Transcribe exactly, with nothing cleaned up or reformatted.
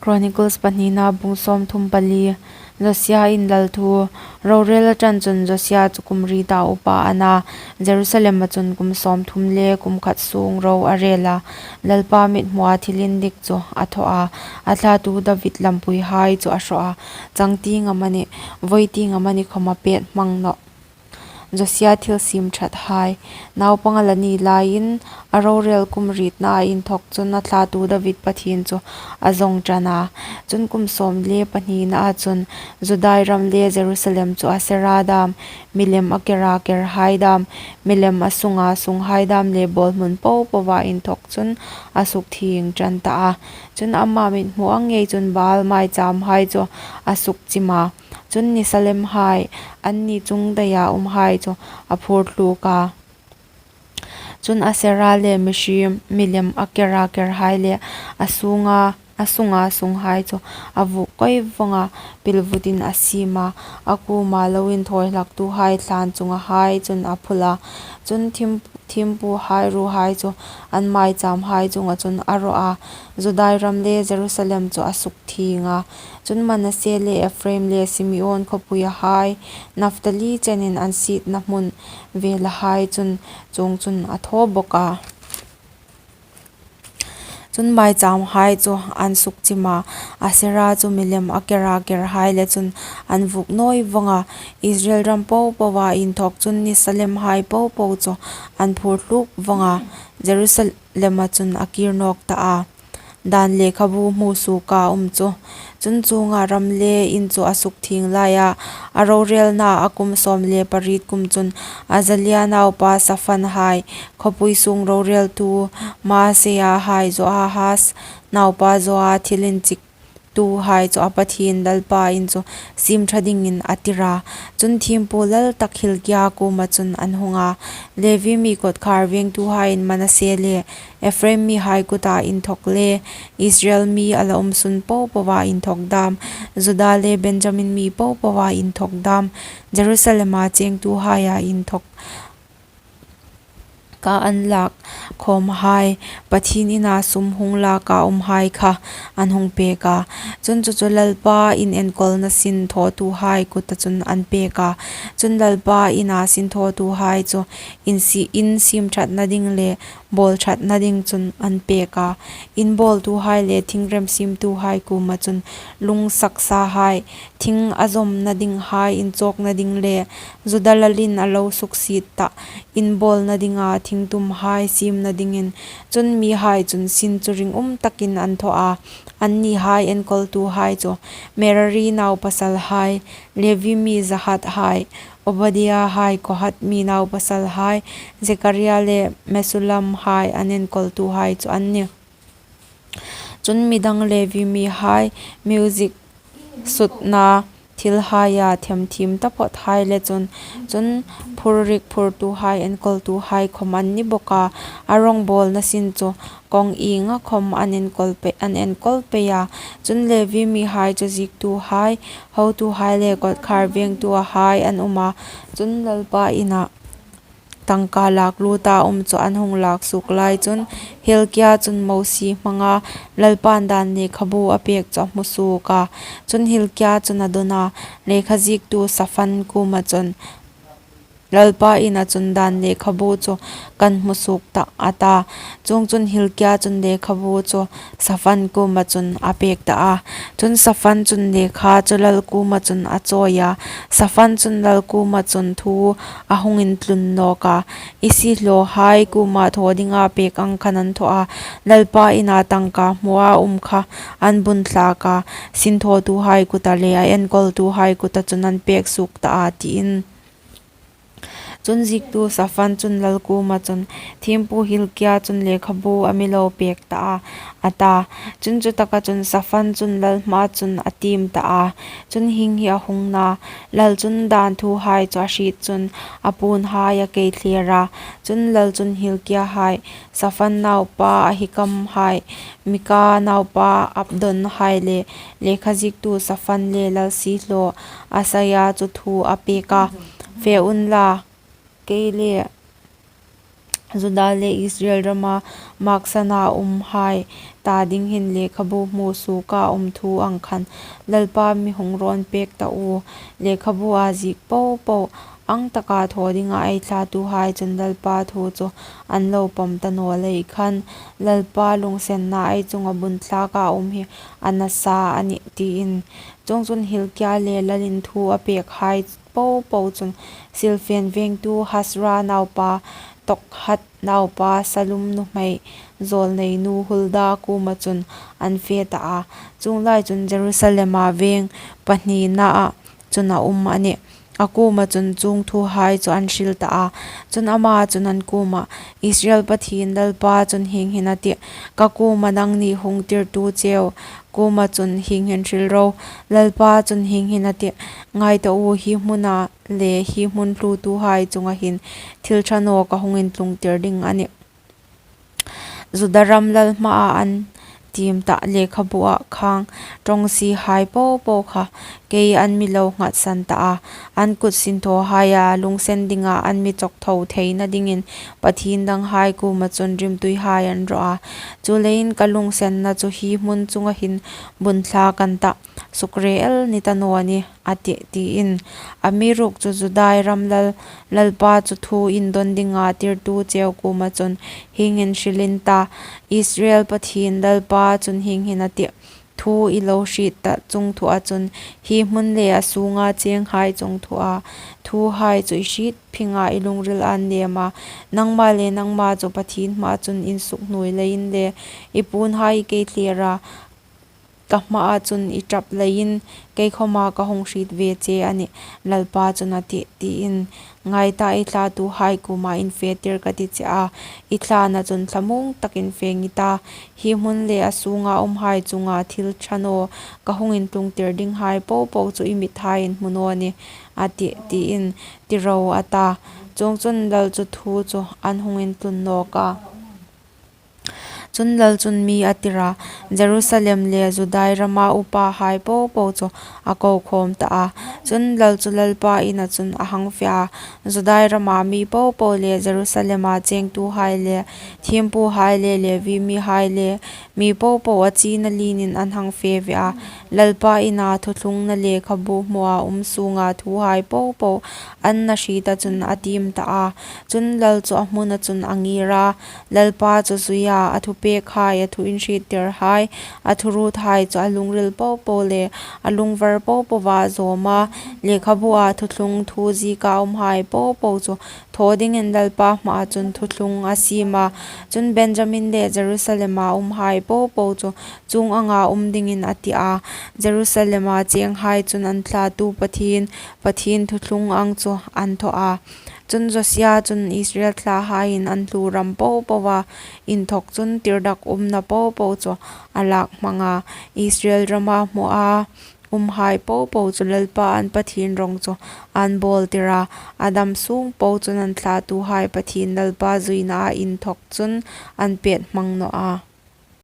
Chronicles pahnina bung sawmthum pali. Josia in lal thu. Rorel a ṭan chun Josia chu kum riet a upa a na, Jerusalem a chun kum sawmthum le kum khat sung ro a rel a. Lalpa mithmua thil indik chu a thaw a, a thlatu David lampuihai chu a hraw a, changtieng amanih, vawiting amanih khawm a pet hmang nawh. Josia thil siem ṭhat hai. Naupang a la ni laiin a rorel kum rietna inthok chun a thlatu David Pathien chu a zawng ṭan a. Chun kum sawm le pahnina a chun Judai ram le Jerusalem chu Asera dam, milem a kera kerhai dam, milem a sunga sunghai dam le bawlhmun popoa inthok chun a suk thieng ṭan ta a. Chun ama mithmu ang ngei chun Baal maicham hai chu a suk chim a. Chun ni salem hai, an ni chung daia um hai chu a phur tluk a. Chun Asera le mihriem, milem a kera kerhai le a sunga, a sunga sunghai chu a vuk koi vawng a, pilvutin a siem a, a kuoma lo inthawi hlaktuhai thlan chunga hai chun a phul a. Chun thim, thimpuhai ruhai chu an maicham hai chunga chun a raw a. Judai ram le Jerusalem chu a suk thieng a. Chun Manasse le Ephraim le Simeon khawpuia hai, Naphtali chenin an sietna hmun vela hai chun chuong chun a thaw bawk a. Chun maicham hai chu an suk chim a, Asera chu milem a kera kerhai le chun an vuk nawi vawng a. Israel ram popoa inthok chun ni salem hai popo chu an phur tluk vawng a. Jerusalem a chun a kir nawk ta a. Dan lekhabu hmusuok a um chu. Chun chuonga ram le in chu a suk thieng laia, a rorelna a kum sawm le pariet kum chun Azalia naupa Saphan hai, khawpui sung roreltu Maaseia hai, Joahaz naupa Joa thil inchiktu hai chu a Pathien Lalpa in chu siem ṭha dingin a tir a. Chun thimpu lal tak Hilkia kuoma chun an hung a. Levi mi kawtkhar vengtuhaiin Manasse le Ephraim mihai kuta inthok le Israel mi a la um sun popoa inthok dam, Juda le Benjamin mi popoa inthok dam, Jerusalema chengtuhaia inthok ka an lak khawm hai, Pathien ina sum hung laka um hai kha an hung pek a. Chun chu chu Lalpa in enkawlna sin thawtuhai kuta chun an pek a. Chun Lalpa ina sin thawtuhai chu in si-, in siem ṭhatna ding le bawl ṭhatna ding chun an pek a. In bawltuhai le thingrem siemtuhai kuoma chun lung saksa hai, thing a zawmna ding hai inchawkna ding le Juda lalin a lo suksiet ta in bawlna dinga thingtum hai siemna dingin. Chun mihai chun sin chu ringum takin an thaw a. Annihai enkawltuhai chu Merari naupasalhai, Levi mi Jahat hai, Obadia hai, Kohat mi naupasalhai, Zekaria le Mesullam hai an enkawltuhai chu an nih. Chun midang Levi mihai, music sutna thilhaia themthim taphawthai le chun, chun phurrik phurtuhai enkawltuhai khawm an ni bawk a. A rongbawlna sin chu kawng ienga khawm an enkawl pe-, an enkawl pei a. Chun Levi mihai chu ziektuhai, hotuhai le kawtkhar vengtuhai an um a. Chun Lalpa ina tangka lak luta um chu an hung lak suok lai chun Hilkia chun Mosie hmanga Lalpan dan lekhabu a pek chu a hmu suok a. Chun Hilkia chun a dawn a, lekhaziektu Saphan kuoma chun, Lalpa ina chun dan lekhabu chu kan hmu suok ta, a ta. Chuongchun Hilkia chun lekhabu chu Saphan kuoma chun a pek ta a. Chun Saphan chun lekha chu lal kuoma chun a chawi a. Saphan chun lal kuoma chun thu a hung intlun nawk a. I siehlawhai kuoma thaw dinga pek ang khan an thaw a. Lalpa ina tangka hmua um kha an bun thlak a. Sin thawtuhai kuta le a enkawltuhai kuta chun an pek suok ta a, tiin. Chun ziektu Saphan chun lal kuoma chun, Thimpu Hilkia chun lekhabu a mi lo pek ta a, a ta. Chun chutaka chun Saphan chun lal hmaa chun a tiem ta a. Chun hieng hi a hung na, lal chun dan thuhai chu a hriet chun a puonhai a kei thler a. Chun lal chun Hilkia hai, Saphan naupa Ahikam hai, Mika naupa Abdon hai le lekhaziektu Saphan le lal siehlaw Asaia chu thu a pek a, Fe unla, kei le Juda le Israel rama maksana umhai ta ding hin lekhabu hmu suoka um thu ang khan Lalpa mi hung rawn pek ta u. Lekhabua ziek po po ang taka thaw dinga ei thlatuhai chun Lalpa thu chu an lo pawm ta naw lei khan Lalpa lungsenna ei chunga bun thlaka um hi a nasa a nih, tiin. Chuongchun Hilkia le lalin thu a pekhai po po chun Silfen vengtu Hasra naupa, Tokhat naupa Salum nuhmei zawlneinu Hulda kuoma chun an fe ta a. Chuong lai chun Jerusalema veng pahnina ah chun a um a nih. A kuoma chun chuong thuhai chu an hril ta a. Chun ama chun an kuomah, Israel Pathien Lalpa chun hieng hin a tih, ka kuoma nangni hung tirtu cheu kuoma chun hieng hin hril ro. Lalpa chun hieng hin a tih, ngai ta u, hi hmuna le hi hmun hlutuhai chunga hin thil ṭha naw ka hung intlung tir ding a nih. Juda ram lal hmaa an tiem ta lekhabua khang ṭawngsihai po po kha kei an mi lo nghatsan ta a. An kut sinthawhaia lungsen dinga an mi chawk tho theina dingin pathien danghai kuoma chun rimtuihai an rawh a. Chuleiin ka lungsenna chu hi hmun chunga hin bun thlak an ta, sukre el ni ta naw nih, a tih, tiin. Amiruokchu Judai ram lal, Lalpa chu thu indawn dinga tirtu cheu kuoma chun hieng hin hril in ta, Israel Pathien Lalpa chun hieng hin a tih, thu i lo hriet ta chungthua chun hi hmun le a sunga chenghai chungthua thuhai chu i hriet phinga i lungril an nem a. Nangma le nangma chu Pathien hmaa chun insuknuoi leiin le i puonhai i kei thlir a, ka hmaa chun i ṭap leiin kei khawma ka hung hriet ve che a nih, Lalpa chun a tih, tiin. Ngai ta, i thlatuhai kuoma infe tir ka ti che a, i thlana chun thlamuong takin fe ngei ta. Hi hmun le a sunga umhai chunga thil ṭha naw ka hung intlung tir dinghai po po chu i mithaiin hmu naw nih, a tih, tiin ti ro, a ta. Chuongchun lal chu thu chu an hung intlun nawk a. Chun lal chun mi a tir a, Jerusalem le Judai rama upahai po po chu a ko khawm ta a. Chun lal chu Lalpa ina chun a hang fe a, Judai rama mi po po le Jerusalema chengtuhai le thiempuhai le Levi mihai le mi po po a china lienin an hang fe ve a. Lalpa ina thuthlungna lekhabu hmua um sunga thuhai po po an na hriet ta chun a tiem ta a. Chun lal chu a hmuna chun a ngir a, Lalpa chu zui a, a thupekhai, a thu inhriettirhai, a thuruothai chu a lungril po po le a lungvar po poa zawm a. Lekhabua thuthlung thu zieka umhai po po chu thaw dingin Lalpa hmaa chun thuthlung a siem a. Chun Benjamin le Jerusalema umhai po po chu chuong anga um dingin a ti a. Jerusalema chenghai chun an thlatu Pathien, Pathien thuthlung ang chu an thaw a. Chun Josia chun Israel thlahaiin an hlu ram po poa inthawk chun tirdakumna po po chu a lak hmang a. Israel rama hmua umhai po po chu Lalpa an Pathien rawng chu an bawltir a. A dam sung po chun an thlatuhai Pathien Lalpa zuinaa inthawk chun an pet hmang naw a.